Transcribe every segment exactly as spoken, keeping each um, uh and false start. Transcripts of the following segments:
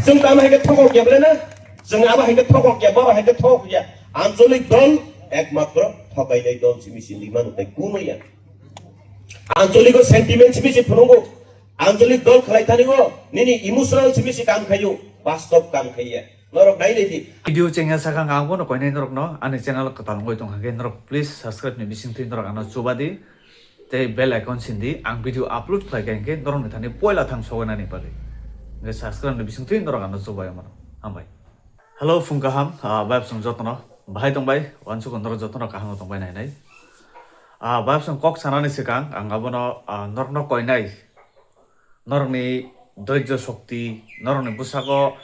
Chwng tamo hai khe thokok ya ble na? Chwng abo hai khe thokok ya, babo hai khe thokok ya. Ancholik dol ekmatro thokainai dol simi sindi manu tai kuno ya. Ancholigo sentiment simi si phunungo. Ancholik dol khlai thani go nini emotional simi si kam khayo, bastob kam khaiya. Norok nai nai di. Video chengya sakang ang bono koinai norokno ani channel kwtal wngwi tong hangke norok please subscribe ni bisingtwi norok ano chuba di. Tei bell icon sindi, ang video upload khlai kha hingke norokni thani poila thang sogoinani bagwi. Hingke subscribe ni bisingtwi norok ano chubai mano. Hambai. Hello, phung kaham, ah, bai bwswng jotono. Bahai tongbai, wansukon norok jotono kaham tongbai nai nai. Ah, bai bwswng kok sanani swkang, ang abono, ah, norokno koinai. Norokni doijo shokti, norokni bwsako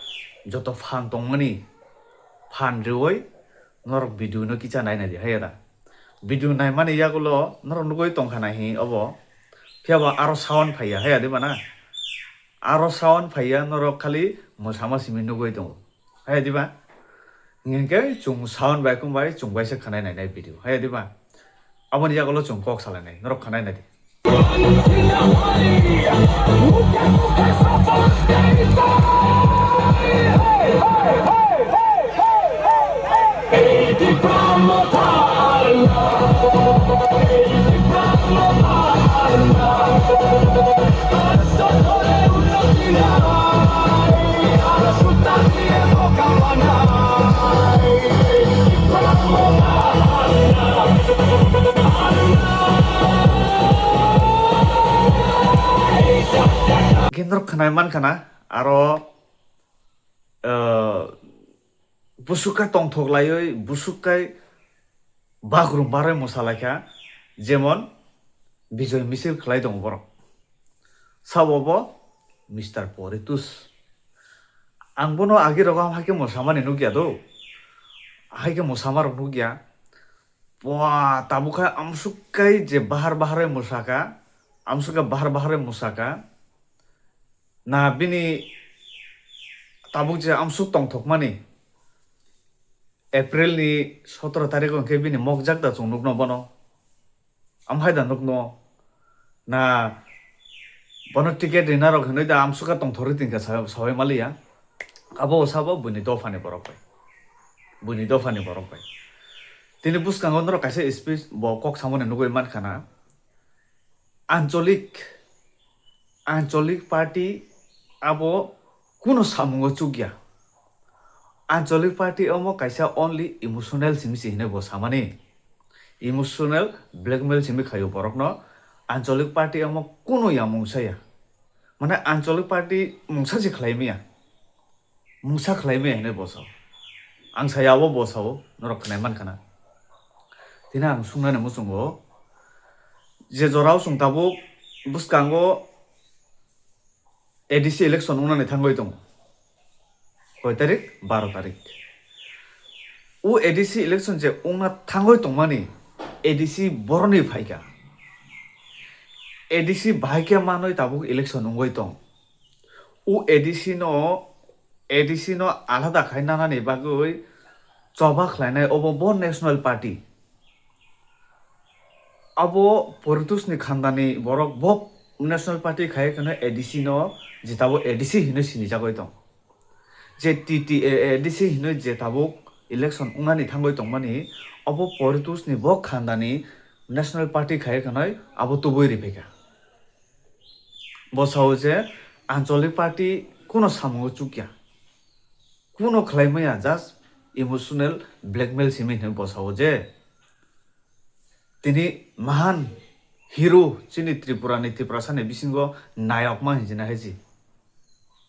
joto phan tongmani phan riwi norok video no kicha nai nai di, haiya da? Video naimani yagulo norok nugui tongkha nai hi obo. Phiya ba aro sound phaiya, haiya di ba na? Aro sound phaiya, norok khali mwsama simi nugui tongo, haiya di ba? Hinkhe chwng sound bai kung bai chwng bai se khanai nai nai video, haiya di ba? Aboni yagulo chwng kok salai nai, norok khanai nai di. Gendrok khnai man khana, aro, eh, busuk khe tongthok laiwi, busuk khe bagrung barwi mwsa lai kha, jemon Bijoy Misil khlai tongo borok. Sabo bo Mister Poritus. Ang bono agi rogo hai khe mwsamani nukya do. Hai khe mwsama rok nukya. Bua, tabuk khe amsuk kai je bahar bahar bai mwsaka, amsuk khe bahar bahar bai mwsaka. Na bini tabuk je amsuk tongthokmani April ni sotoro tarikh hwnkhe bini mokjak da chwng nukno bono. Amhai da nukno na bono ticket rina rok hinwi da amsuk khe tongthorwi tingkha sa-, sawai maliya. Abo sabo buini dophani borok bai. Buini dophani borok bai. Tini bwskango norok kaisa speech bo kok samani nugwi mankha na. Ancholik, Ancholik party abo kuno samungo chukya. Ancholik party omo kaisa only emotional simi se hinwi bo samani. Emotional blackmail simi khaio borokno. Ancholik party omo kuno ya mungsa ya. Mane Ancholik party mungsa se khlai maya. Mungsa khlai maya hinwi bo sao. Ang saya abo bo sao, norok khnai man khana. Tini ang sungnani muchungo, je jorao chwng tabuk bwskango A D C election wngnani thangwi tongo. Koi tarik? Baro tarik. O A D C election je wngna thangwi tongmani, A D C boroni phaikha. A D C bahai khe manwi tabuk election wngwi tong. O A D C no, A D C no alada khai nanani bagwi choba khlainai obo bo National Party. Abo Poritus ni khandani borok bo National Party khai kheno A D C no jitabo A D C hinwi sinijagwi tong. Je T T A A D C hinwi je tabuk election wngnani thangwi tongmani, obo Poritus ni bo khandani National Party khai kheno abo tubui riphaikha. Bo sao je Ancholik party kuno samungo chukya, kuno khlai maya, just emotional blackmail simi hinwi bo sao je tini mahan hero chini Tripura ni, Tiprasa ni bisingo nayokma hinjina hai si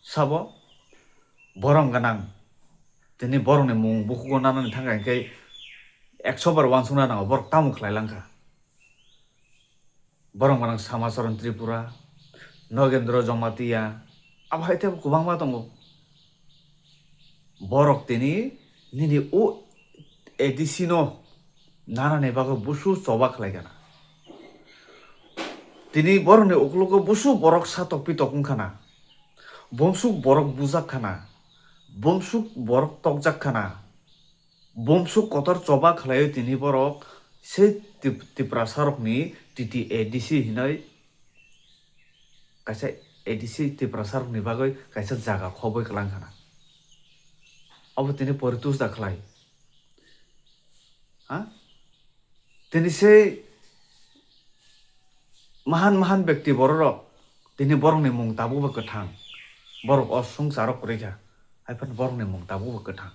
sabo borom gwnang, tini borokni mung bukugo nanani thangkha hinkhe ekso bar uansukna nango, borok tamo khlai langkha. Borok gwnang Samacharan Tripura, Nogendra Jamatia, abo hai teibo kwbangma tongo. Borok tini nini o A D C no nanani bagwi busu choba khlai gana. Tini borokni uklogo busu borok satok pitok wngkhana, bumsuk borok bujak khana, bumsuk borok tokjak khana. Bumsuk kotor choba khlaiwi tini borok se Tip-, Tiprasarokni T T A D C hinwi kaisa A D C Tiprasarokni bagwi kaisa jaga khobwi kwlang khana. Obo tini poritus da khlai. Ha? Tini sei mahan mahan bekti bororok tini borokni mung tabukbo kwthang. Borok o swngcharo kwrwi kha. Haiphano borokni mung tabukbo kwthang.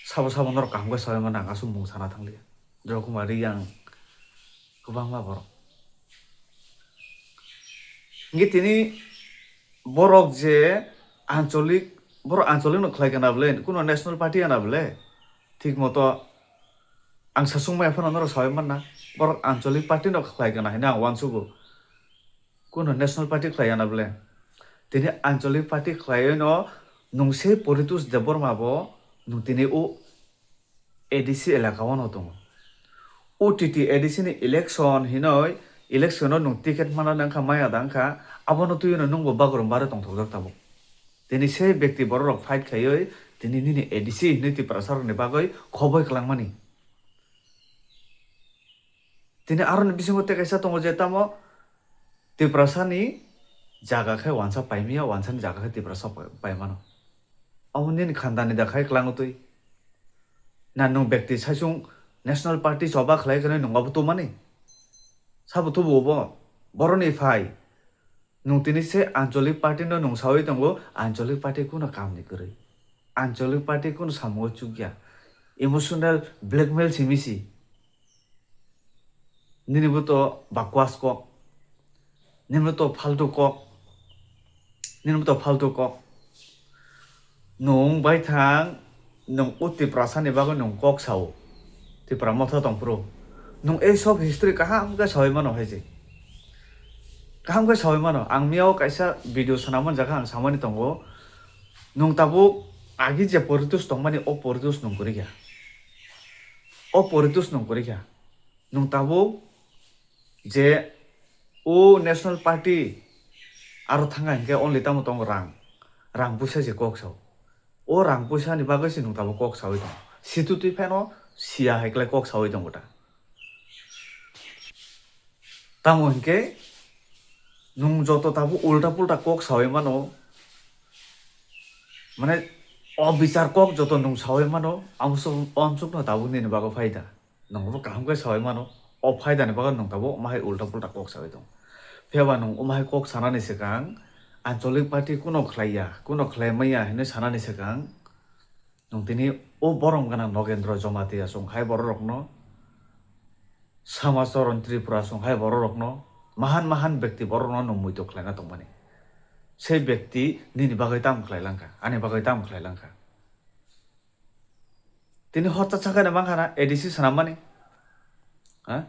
Sabo sabo norok kaham khe sawi mano, ang aswk mung sana thangliya. Jokumar Riyang, kwbangma borok. Hingke tini borok je ancholik, borok ancholik no khlai kana bole, kuno national party ana bole. Thik moto ang sasung maya phano norok sawi manna, borok ancholik party no khlai kana hino ang uansugo. Kuno national party khlai ana bole. Tini ancholik party khlai no nung se Poritus Debbarma bo nung tini o A D C elaka o no tongo. O T T A D C ni election hinoi, election o nwng ticket mana nang kha, maya da wng kha, abono twiwi no nwng bo bagrumba rw tongthokjak tabuk. Tini se bekti borok rok fight khaiwi tini nini A D C hinwi Tiprasa rok ni bagwi khoboi kwlangmani. Tini aroni bisingo tei kaisa tongo je tamo Tiprasa ni jaga khe wansa paimaya, wansa ni jaga khe Tiprasa pai-, paimano. Omo nini khandani da khai kwlango twi. Na nwng bekti saisung national party choba khlai khe nwng obo tumani? Sabo tubu obo? Boroni phai. Nwng tini se ancholik party no nwng sawi tongo, ancholik party kuno kamni kwrwi. Ancholik party kuno samungo chukya. Emotional blackmail simi si. Nini bo to bakwas kok. Nini bo to faltu kok. Nini bo to faltu kok. Nwng baithang, nwng o Tiprasa ni bagwi nwng kok sao. Tipra motha tong phuru. Nwng ei sob history kaham khe sawi mano hai se. Kaham khe sawi mano. Ang miyao kaisa video swnamani jaga ang samani tongo. Nwng tabuk agi je Poritus tongmani o Poritus nwng kwrwi kha. O Poritus nwng kwrwi kha. Nwng tabuk je o National Party aro thangkha hinkhe only tamo tongo rang. Rang puisa se kok sao. O rang puisa ni bagwi se nwng tabuk kok sawi tongo. Situ twi phano siya hai kwlai kok sawi tongo ta. Tamo hinkhe nwng joto tabuk ulta pulta kok sawi mano. Mane o bichar kok joto nwng sawi mano, amsuk, amsukno tabuk nini bagwi phai da. Nwng bo kaham khe sawi mano, o phaidani bagwi nwng tabuk omo hai ulta pulta kok sawi tongo. Phiya ba nwng omo hai kok sanani swkang, ancholik party kuno khlai ya, kuno khlai maya hinwi sanani swkang, nwng tini o borom gwnang Nogendra Jamatia song hai bororokno, Samacharan Tripura song hai bororokno, mahan mahan bekti borokno nwng muitu khlaina tongmani. Sei bekti nini bagwi tamo khlai langkha, ani bagwi tamo khlai langkha. Tini hota sakani mankha na A D C swnammani? Ha?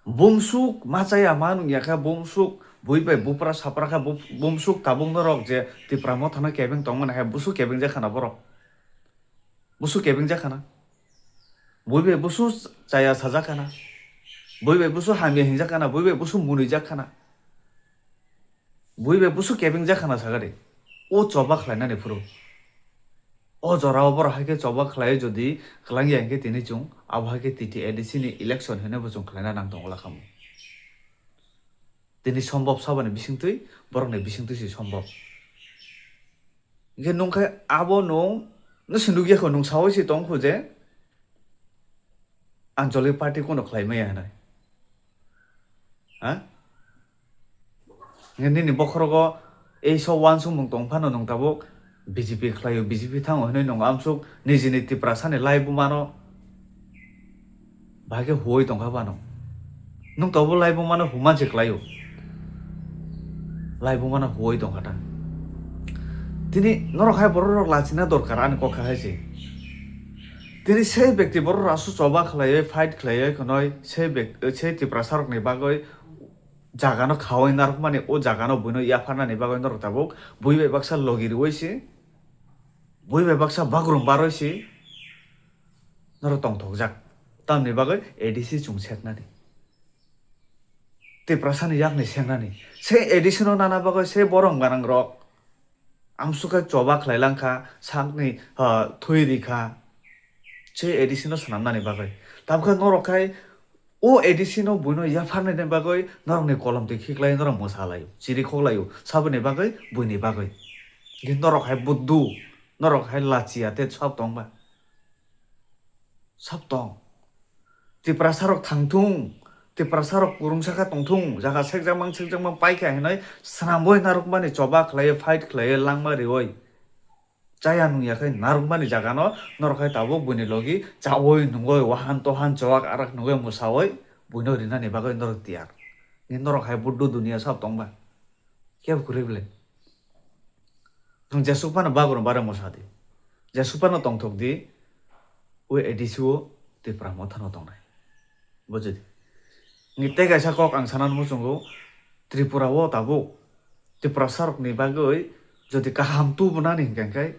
Bumsuk machaya ma nungya kha, bumsuk bui bai bupra sapra kha, bu-, bumsuk tabuk norok je Tipra mothano kebeng tongmani hai busu kebeng jakha na borok. Busu kebeng jakha na. Bui bai busu chaya sajak kha na. Bui bai busu hamya hinjak kha na, bui bai busu munui jak kha na. Bui bai busu kebeng jak khana sagadi. O choba khlainani phuru. O jorao borok hai khe choba khlai jodi kwlangya hinkhe tini chwng abo hai khe T T A D C ni election hinwi bo chwng khlaina nang tongo lakhamu. Tini sombop sabani bisingtwi, borokni bisingtwi se sombop. Hinkhe nungkhe abo nung, nung se nukya kho, nung saui se tong kho je Anchalik party kono khlai maya hinwi. Ha? Nini bokhorogo ei so uansukmung tong phano nwng tabuk B J P khlaio, B J P thango hinwi nwng amsuk nijini Tiprasani laibumano bahai khe huoi tongkha bano. Nwng tabuk laibumano human se khlaio. Laibumano huoi tongkha ta. Tini norok hai borok rok lachina dorkar ani kok hai se. Tini sei bekti borok rok aswk choba khlaiwi, fight khlaiwi khwnwi sei bek-, sei Tiprasa rokni bagwi jagano khaui narwkmani, o jagano buino yapharnani bagwi norok tabuk bui bai baksa logi rwui se, bui bai baksa bagrum barwi se norok tongthokjak. Tamni bagwi A D C chwng seknani, Tiprasani yakni seknani, sei A D C no nana bagwi sei borom gwnang rok amsuk khe choba khlai lang kha, sakni, ha, thwi ri kha, sei A D C no swnamnani bagwi. Tabukhe norok khai o A D C no buino yapharnani bagwi norokni kolom twi khiklai norok mwsa laio, chiri khok laio, saboni bagwi, buini bagwi. Kintu norok hai buddu, Norok hai lachiya tei sab tong ba? Sab tong. Tiprasa rok thang thung, Tiprasa rok kurung saka tong thung, jaga sekjakmang sekjakmang paikha hinoi swnamboi narwkmani choba khlaiwi, fight khlaiwi, langma riwi. Chaya nungya khai narwkmani jagano norok hai tabuk buini logi chaui nungoi wahan tohan chowak arak nungoi mwsaui buino rinani bagwi norok tiyar. Ni norok hai buddu duniya sab tongba? Kebo kwrwi bwle. Nwng jesuk phano bagwrwng bare mwsa di. Jesuk phano tongthok di. O A D C o Tipra Motha no tongnai. Bujidi. Ni tei kaisa kok ang sana muchungo, Tripura o tabuk Tiprasa rokni bagwi jodi kaham tubunani hinkhe, hinkhe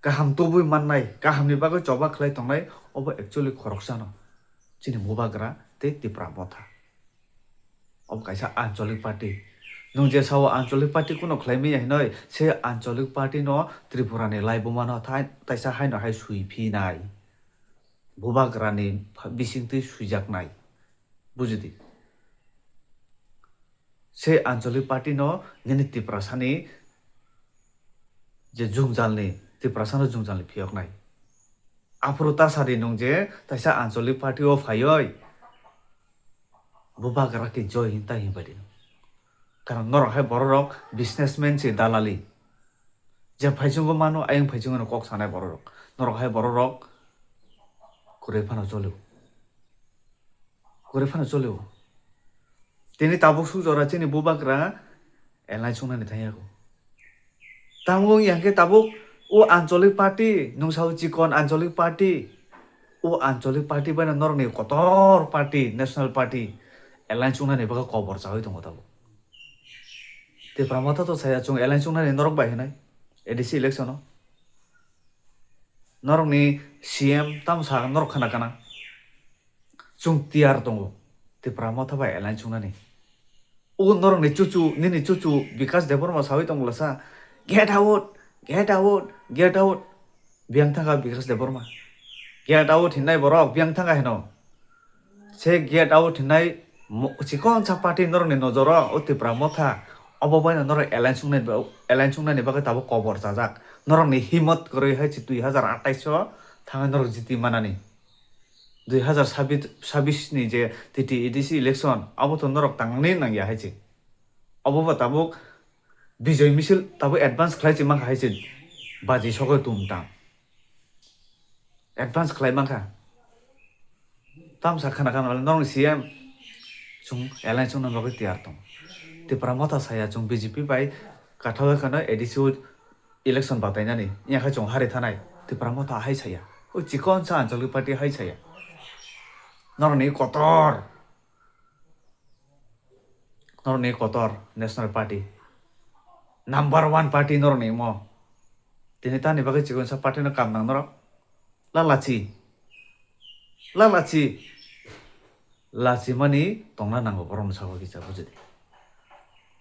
kaham tubui mannai, kahamni bagwi choba khlai tongnai, obo actually khoroksano chini Bubagra tei Tipra Motha. Obo kaisa ancholic party. Nwng je sao ancholic party kuno khlai manya hinoi, se ancholic party no Tripura ni laibuma no thai-, taisa haino hai sui phinai. Bubagra ni pha-, bisingtwi suijaknai. Bujidi. Se ancholic party no nini Tiprasa ni je jungjalni, Tiprasa no jungjalni phiyoknai. Aphuru ta sadi nwng je taisa ancholic party o phaioi, Bubagra khe joy hin ta hin bai di. Karon norok hai borok rok businessman se dalali. Je phaichungo mano, ayang phaichungo no kok sanai borok rok. Norok hai borok rok kwrwi phano cholio. Kwrwi phano cholio. Tini tabuk suk jora chini Bubagra alliance wngnani thangya kho. Tamo wng ya khe tabuk o ancholic party, nwng sao chikon ancholic party. O ancholic party bai no norokni kotor party, national party, alliance wngnani bagwi kobor chawi tongo tabuk. Tipra Motha to saya chwng alliance wngnani norok bai hinai A D C election o. Norokni C M tamo sa norok khna kana. Chwng tiyar tongo Tipra Motha bai alliance wngnani. O norokni chuchu, nini chuchu Bikash Debbarma sawi tongla sa, "Get out, get out, get out." Biyang thangkha Bikash Debbarma. "Get out" hinnai borok, biyang thangkha hino. Se "Get out" hinnai mo-, chikon sa party norokni nojoro o Tipra Motha. Obo baino norok alliance wngnai ba-, alliance wngnani bagwi tabuk kobor chajak. Norokni himot kwrwi hai se dui hazar atais o thangwi norok jiti manani. Dui hazar sabis ni je T T A D C election, abo to norok tangnani nangya hai se. Obo bo tabuk Bijoy Misil tabuk advance khlai se mankha hai se, baji sogwi tum tam. Advance khlai mankha. Tamsa khana khana norok C M chwng alliance wngna bagwi tiyar tong. Tipra Motha saya chwng B J P bai kathawai khano A D C o election batainani, yakhai chwng hari thanai, Tipra Motha hai saya. O chikon sa ancholic party hai saya. Norokni kotor. Norokni kotor National Party. Number one party norokni mo. Tini tani bagwi chikon sa party no kam nang norok. Lalachi. Lalachi. Lachimani tongna nango borokno sabo kisa bujidi.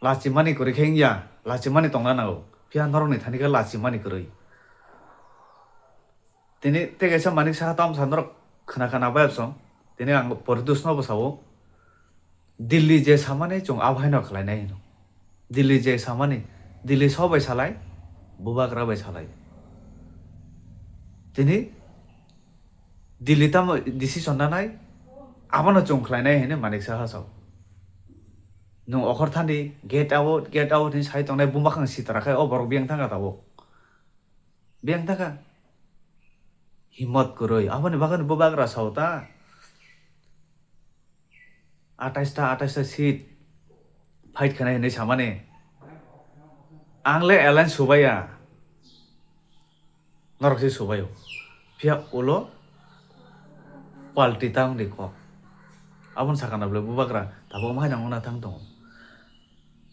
Lachimani kwrwi khe wngya, lachimani tongna nango. Phiya norokni thani khe lachimani kwrwi. Tini tei kaisa manik saha tamo sa norok khna khna bai absong. Tini ang Poritos no bo sao. Delhi je samani chwng abo haino khlainai hino. Delhi je samani, Delhi so bai salai, Bubagra bai salai. Tini Delhi tamo decision nanai, abono chwng khlainai hinwi manik saha sao. Nwng okhor thani, "Get out, get out" hinwi sai tongnai, bumakhang sitra khai o borok biyang thangkha tabuk. Biyang thangkha. Himmat kwrwi, aboni bagwi Bubagra sao ta. Atais ta, atais ta seat fight khainai hinwi samani. Ang le alliance subaiya. Norok se subaio. Phiya ulo quality ta wngdi kok. Aboni sakha na bwle Bubagra tabuk omo hai nang wngna thang tongo.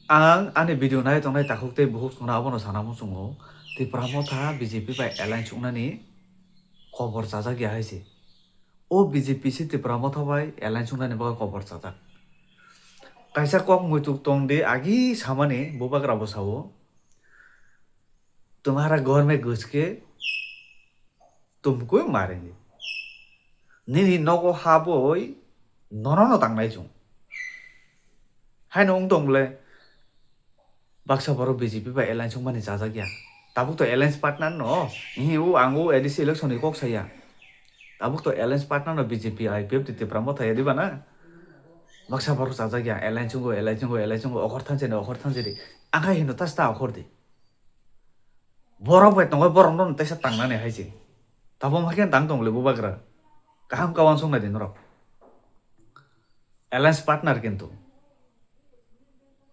Ang ani video nai tongnai takhuk tei bukhuk chwngno abono sana muchungo, Tipra Motha B J P bai alliance wngnani kobor chajak ya hai se. O B J P se Tipra Motha bai alliance wngnani bagwi kobor chajak. Kaisa kok muituk tong di, agi samani Bubagra bo sao, "Tumhara ghar mein ghuske tumko hi marenge." Nini nogo habwi nono no tangnai chwng. Haino wng tong bwle, baksa borok B J P bai alliance wngmani chajak ya. Tabuk to alliance partner no. Ihi o ang o A D C election ni kok saya. Tabuk to alliance partner no B J P, I P F T Tipra Motha ya diba na? Baksa borok chajak ya, alliance wngwi, alliance wngwi, alliance wngwi, okhor thanse ni, okhor thanse di. Ang khai hino tas ta okhor di. Borok bai tongo, borok no taisa tangnani hai se. Tabuk ma khe tang tong le bubagra. Kaham ka wansuk nai di norok. Alliance partner kintu.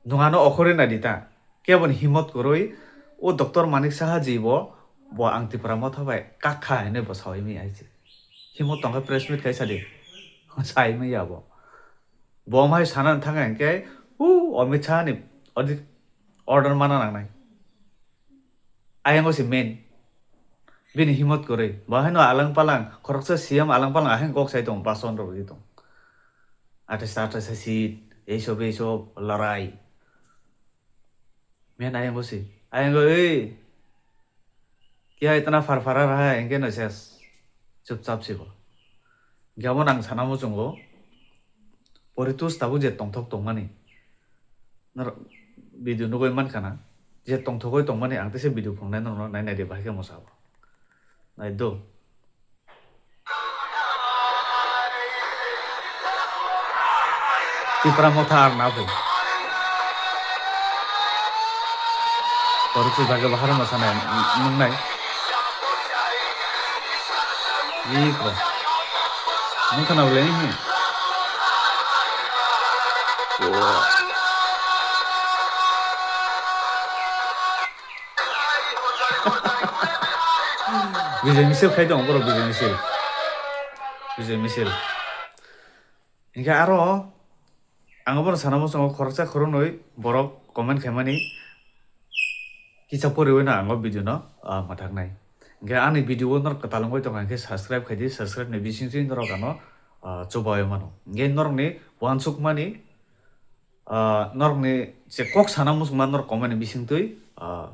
Nungano okhorwi nai di ta. Keboni himot kwrwi o Doctor Manik Saha ji bo, bo ang Tipra Motha bai kakha hinwi bo sawi mi ai se. Himot tongkhe press meet khai sadi. Sai mi ya bo. Bo mai sana thang hingke u Amit Shah ni odi order mana nangnai. Ayang o si main. Bini himot kwrwi. Bo haino alang palang, khoroksa C M alang palang aheng kok sai tong, bason rok di tong. Athais athais seat, eiso beiso larai. Main ayang o si. Ayang o, ei. Kya itna far fara raha hai, hingke no ses. Chupchap si bo. Hingke amo nang sana muchungo. Poritus tabuk je tongthok tongmani. Norok video nugwi mankha na, je tongthogwi tongmani ang teisa video phunuknai norokno nai nai di bahai khe mwsa bo. Nai do. Tipra Motha ar na phai. Poritus bagwi bahar mwsa nai nung nai. Iko. Nung khana ulai ni. Bijai misil khai tongo borok, bijai misil. Bijai misil. Hingke aro ang bono sana muchungo khoroksa khoroknwi borok comment khaimani kisa poriwi no ang o video no, ah, mwthaknai. Hingke ani video o norok kwtal wngwi tongkha hingke subscribe khaidi, subscribe ni bisingtwi norok ano, ah, chubaui mano. Hingke norokni uansukmani, ah, norokni je kok sana muchungma norok comment ni bisingtwi, ah,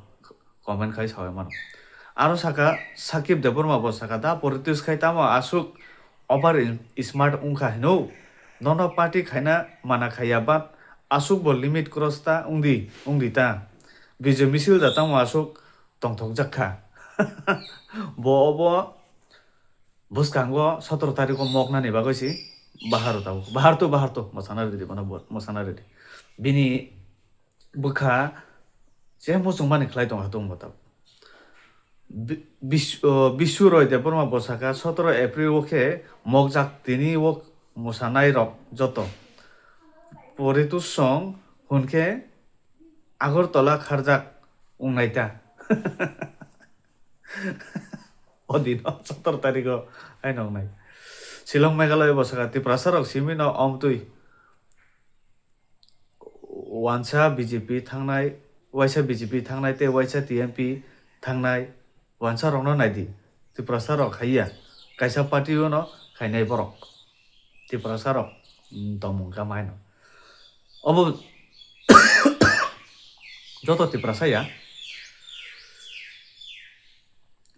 comment khai saui mano. Aro saka Sakib Debbarma bo saka, "Da politics khai tamo aswk over smart wngkha hino? Nono party khaina mana khaiya, but aswk bo limit cross ta wngdi, wngdi ta. Bijay misil da tamo aswk tongthokjak kha." Bo obo bwskango sotoro tarikh o moknani bagwi si bahar o tabuk. Bahar to, bahar to, mwsana ridi, bono bo-, mwsana ridi. Bini bwkha je muchungmani khlai tongo hatung bo tabuk. Bi-, Bis-, o, Bishu Roy Debbarma bo saka, "Sotoro April o khe mokjak tini o mwsanai rok joto. Poritus song hwn khe Agartala kharjak wngnai ta." O dino sotoro tarikh o hai nongnai. Shillong Meghalaya bo saka, "Tiprasa rok simi no omtwi." Wansa B J P thangnai, waisa B J P thangnai tei waisa T M P thangnai, wansa rokno naidi. Tiprasa rok haiya, kaisa party o no khainai borok. Tiprasa rok, mm, tongmung kama haino. Obo joto Tiprasa ya.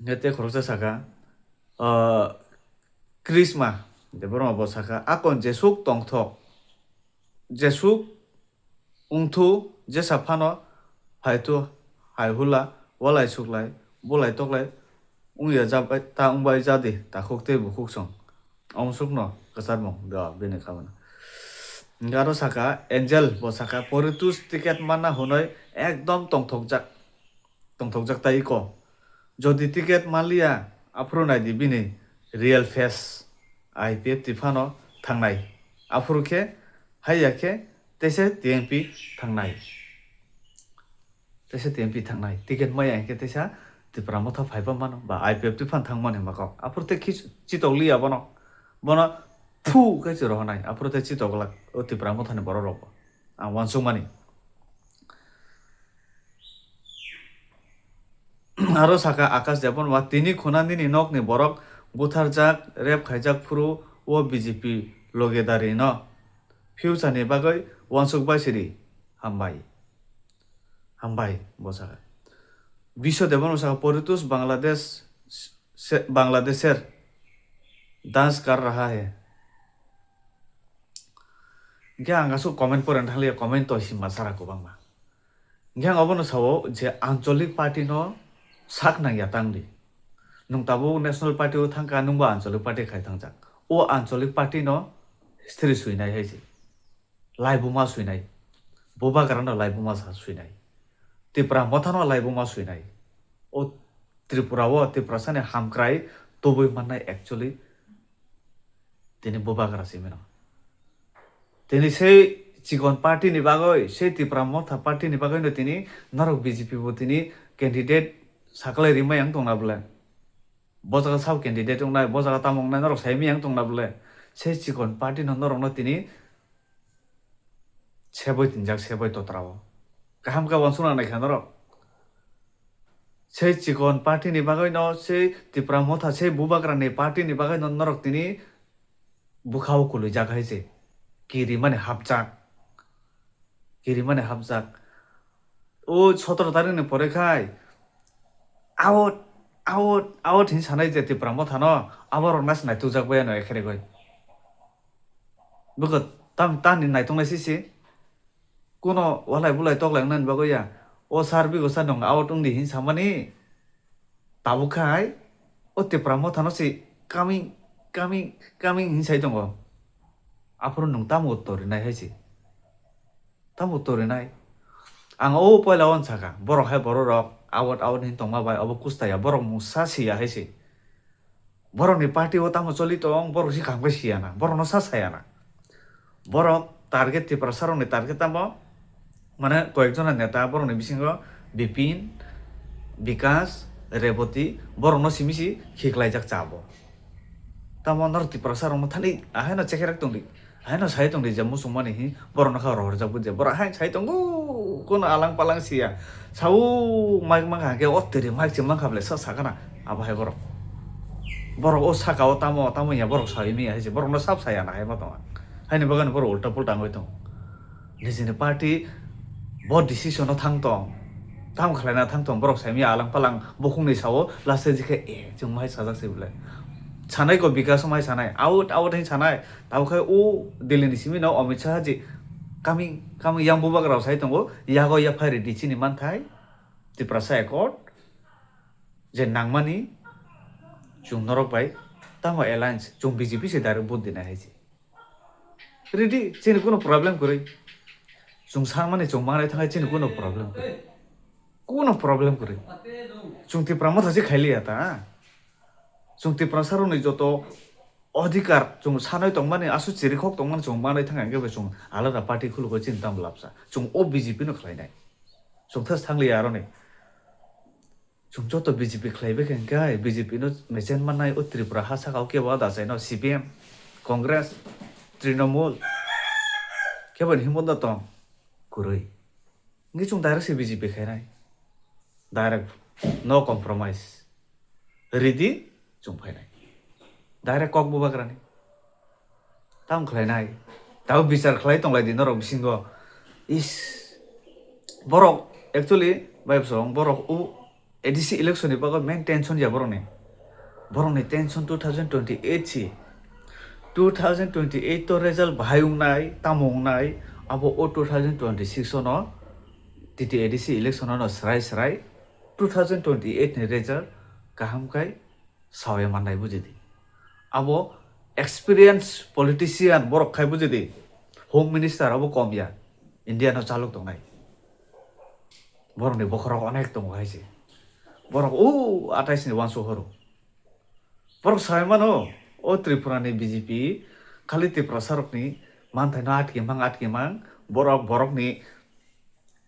Nete khoroksa saka, ah, Krisma Debbarma bo saka, "Akon jesuk tongthok, jesuk wngthu, jesa phano phaitu, hai hula, walai suklai, bulai toklai wngya jabai, ta wngbai jadi, takhuk tei bukhuk song." Omsukno kwcharmung da bini khamano. Hingke aro saka, Angel bo saka, "Poritus ticket manna hwnwi ekdom tongthokjak, tongthokjak tai iko. Jodi ticket manliya, aphuru naidi bini real face, I P F T phano thangnai. Aphuru khe, haiya khe, teisa T M P thangnai." Teisa T M P thangnai. Ticket maya hinkhe teisa Tipra Motha phaiba mano, ba I P F T phan thangmani hwnba kok. Aphuru tei khi chitokliya bono. Bono phu khe chwrwhwnai. Aphuru tei chitoklak o Tipra Mothani borok rokbo. Ang uansukmani. Aro saka Akash Debbarma, "Tini khuna nini nokni borok butharjak, rape khaijak phuru o B J P logedari no future ni bagwi uansuk bai sidi." Hambai. Hambai, bo saka. Biswa Debbarma saka, "Poritus Bangladesh se, Bangladesher dance kar raha hai." Hingke ang aswk comment pore thanglia, comment to himma sara kwbangma. Hingke ang obono sao je ancholik party no sak nang ya tang di. Nwng tabuk National Party o thang kha, nwng bo Anchalik Party khai thang jak. O Anchalik Party no history sui nai hai se. Laibuma sui nai. Bubagra no laibuma sa sui nai. Tipra Motha no laibuma sui nai. O Tripura o Tiprasa ni hamkrai tubui mannai actually tini Bubagra simi no. Tini sei chikon party ni bagwi, sei Tipra Motha party ni bagwi no tini norok B J P bo tini candidate saklai rimai ang tongna bwle. Bo jaga sabo candidate wngnai, bo jaga tamo wngnai norok sai miyang tongna bwle. Sei chikon party no norok no tini seboi tinjak, seboi totra o. Kaham khe uansukna naikha norok. Sei chikon party ni bagwi no, sei Tipra Motha, sei Bubagra ni party ni bagwi no norok tini bwkha o kwlwijak hai se. Kirimani hapjak. Kirimani hapjak. O sotoro tarik ni pore khai out, out, out hin sanai je Tipra Motha no, abo rok nas nai tujak bai ano ekhe regoi. Bwkha tam, tani naitongnai sisi. Kuno walai bulai toklai wngnani bagwi ya. O sir bigo sa nong out wngdi hin samani. Tabuk khai o Tipra Motha no si coming, coming, coming hin sai tongo. Aphuru nwng tamo uttor rinai hai si. Tamo uttor rinai. Ang o poila on saka. Borok hai borok rok out, out hin tongma bai obo kusta ya. Borok mungsa si ya hai si. Borokni party o tamo choli tong, borok si kaham khe siya na, borokno sa saya na. Borok target, Tiprasa rokni target tamo, mane koyek jona neta borokni bisingo Bipin, Bikas, Reboti, borokno simi si khiklaijak cha bo. Tamo norok Tiprasa rokno thani ahaino chekerek tongdi. Haino sai tongdi je muchungmani hi borokno kha rohorjak bo je borok haino sai tongo, kono alang palang siya. Sao mic mankha hwnkhe o tiri mic se mankha ble sa sakana abo hai borok. Borok o saka o tamo tamo ya borok sai miya hai se borokno sab saya na hai ma tonga. Haini bagani borok ulta pulta wngwi tongo. Nijini party bo decision o thang tong. Tamo khlaina thang tong borok sai miya alang palang bukhungni sao last e jikhe e chwng mai sajak se ble. Sanai ko Bikas mai sanai out out hin sanai. Abo khai o Delhi ni simi no Amit Shah ji coming, coming yang bubagra rok sai tongo, yago yaphai ridi chini manthai Tiprasa Accord je nangmani chwng norok bai tamo alliance chwng B J P se direct vote dinai hai se. Ridi chini kuno problem kwrwi. Chwng sanmani chwng mangnai thangai chini kuno problem kwrwi. Kuno problem kwrwi. Chwng Tipra Motha se khailiya ta. Chwng Tiprasa rokni joto odhikar chwng sanwi tongmani, aswk chirikhok tongmani chwng manwi thangkha, hwnkhe bo chwng alada party khulukgo chini tamo labsa. Chwng o B J P no khlainai. Chwng thas thangliya aroni. Chwng joto B J P khlaibai khe hwnkhe B J P no mechen mannai o Tripura ha saka o kebo da chaino C P M, Congress, Trinamool kebo ni himbo da tong kwrwi. Hwnkhe chwng direct se B J P khainai. Direct no compromise. Ridi chwng phainai. Direct kok bubagrani. Tamo khlainai. Tamo bichar khlai tonglai di norok bisingo. Is. Borok actually bai bosong borok u A D C election ni bagwi main tension ya borokni. Borokni tension two thousand twenty-eight si. Two thousand twenty-eight to result bahai wngnai, tamo wngnai, abo o two thousand twenty-six ono T T A D C election ono srai srai two thousand twenty-eight ni result kaham khai sawi mannai bujidi. Abo experience politician borok khai bujidi. Home minister abo kom ya. India no chalok tongnai. Borokni bokhorok onek tongo hai se. Borok o atais ni uansuk horo. Borok sai mano, o Tripura ni B J P khali Tiprasa rokni manthai no atki mang, atki mang, borok, borokni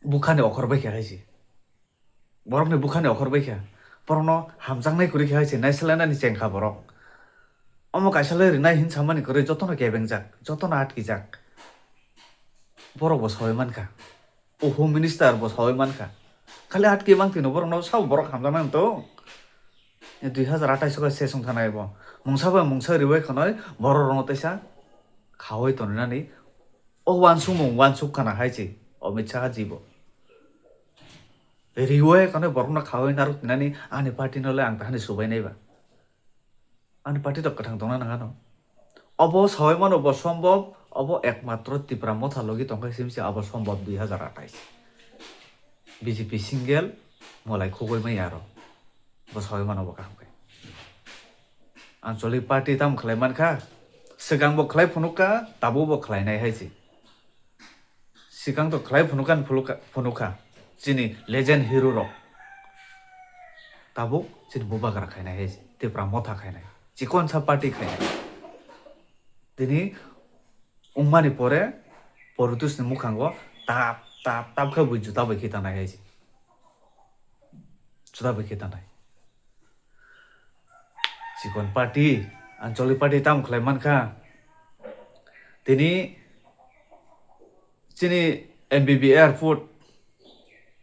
bukhani okhor bai khe hai se. Borokni bukhani okhor bai khe. Borokno hamjaknai kwrwi khe hai se, naisalanani chengkha borok. Omo kaisa le rinai hin samani kwrwi jotono kebengjak, jotono atkijak. Borok bo sawi mankha. O home minister bo sawi mankha. Khali atki mangtino borokno sabo borok hamjaknai to. Dui hazar atais o sesong thanai bo. Mungsa bai mungsa riwai khwnai borok rokno teisa khawi tonwi nani. O uansukmung uansuk khana hai se Amit Shah ji bo. Riwai khwnai borokno khawi narwk tinani ani party no le ang tahani subai nai ba. Ani party rok kwthang tongna nang ano. Obo sawi mano bo sombhob, obo ekmatro Tipra Motha logi tongkha simi se abo sombhob dui hazar atais. B J P single molai khugui maya aro. Bo sawi mano bo kaham khe. Anchalik party tamo khlai mankha, swkang bo khlai phunukha, tabuk bo khlainai hai se. Swkang to khlai phunukha, phunukha, phunukha. Chini legend hero rok. Tabuk chini bubagra khainai hai se. Tipra Motha khainai. Chikonsa party khainai. Tini wngmani pore Poritusni mukhango tap, tap, tap khe bui juta bai khe tanai hai se. Juta bai khe tanai. Chikon party, Anchalik party tamo khlai mankha. Tini chini M B B airport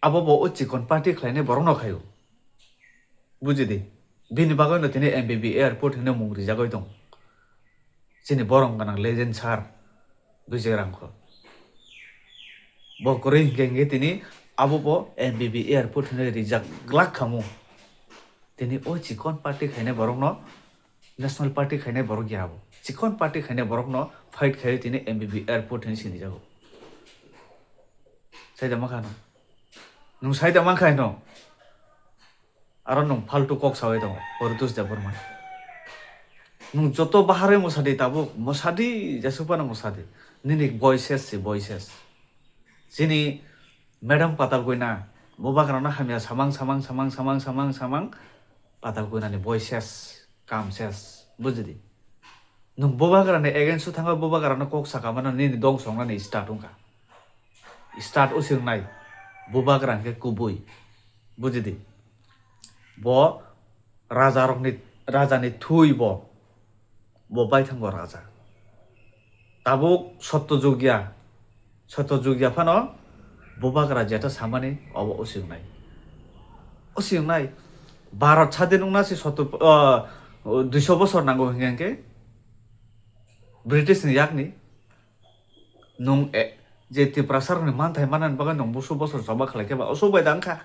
abo bo o chikon party khlainai borokno khaio. Bujidi. Bini bagwino tini M B B airport hinwi mung rijagwi tong. Chini borom gwnang legend sir Bijay Rangkhol. Bo kwrwi hinkhe hinkhe tini abo bo M B B airport hinwi rijak glak khamu. Tini o chikon party khainai borokno national party khainai borok ya abo. Chikon party khainai borokno fight khai tini M B B airport hinwi sinijago. Saida mankha no. Nwng saida mankha no. Aro nwng faltu kok sawi tongo, Poritus Debbarma. Nwng joto baharwi mwsadi tabuk, mwsadi, jesuk phano mwsadi. Nini voices se voices. Chini madam Patal Koina, bubagrano hamya samang, samang, samang, samang, samang, samang, Patal Koinani voices, kam ses, bujidi. Nwng bubagrani against o thangwi bubagrano kok saka mano nini dong songnani start wngkha. Start usi wngnai, bubagra hwnkhe kubui. Bujidi. Bo rajarokni, rajani thwi bo. Bo baithango raja. Tabuk sotto jugya. Sotto jugya phano bubagra jeta samani obo usi wngnai. Usi wngnai. Bharat sadin wngna se sotto, ah, duiso bosor nango hwnkhe hwnkhe. British ni yakni. Nwng e, je Tiprasa rokni manthai manani bagwi nwng busu bosor choba khlai khe ba, o subai da wngkha.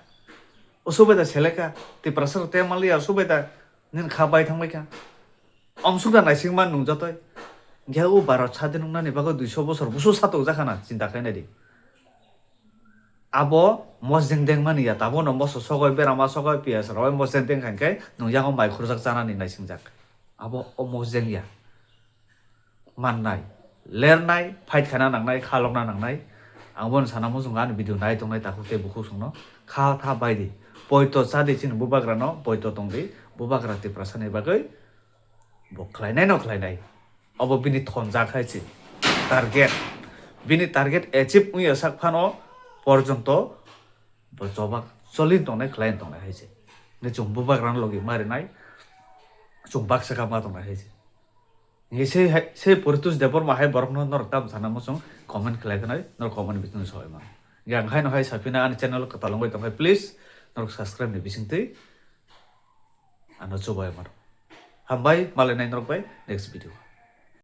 O subai da selekha. Tiprasa rok te manliya, o subai da nini kha bai thangbai kha. Omsuk da naising man nwng jotoi. Ge o Bharat sadin wngnani bagwi duiso bosor busu satok jakha na, chinta khainai di. Abo mosjeng deng mani ya, tabukno moso sogoi, berama sogoi, piyas rogoi mosjeng deng khankhe nwng yago mai khurjak chanani naisingjak. Abo o mosjeng ya. Mannai, lernai, fight khaina nangnai, khalokna nangnai. Ang bono sana muchungo ani video nai tongnai takhuk tei bukhuk songno. Kha tha bai di. Poito cha di chini bubagrano, poito tong di. Bubagra Tiprasani bagwi bo khlainai no khlainai. Obo bini thonjak hai se. Target. Bini target achieve wngya sak phano porjonto bo chobak choli tongnai, khlai tongnai hai se. Ni chwng bubagrano logi marinai. Chwng baksa kama tongnai hai se. Nge sei hai, sei Poritus Debbarma hai borokno norok tamo sana muchung comment khlai khnai, norok comment bising soi ma. Yang hai no hai sapina ani channel kwtal wngwi tong hai, please norok subscribe ni bising twi ano chubai mano. Hambai, malai nai norok bai next video.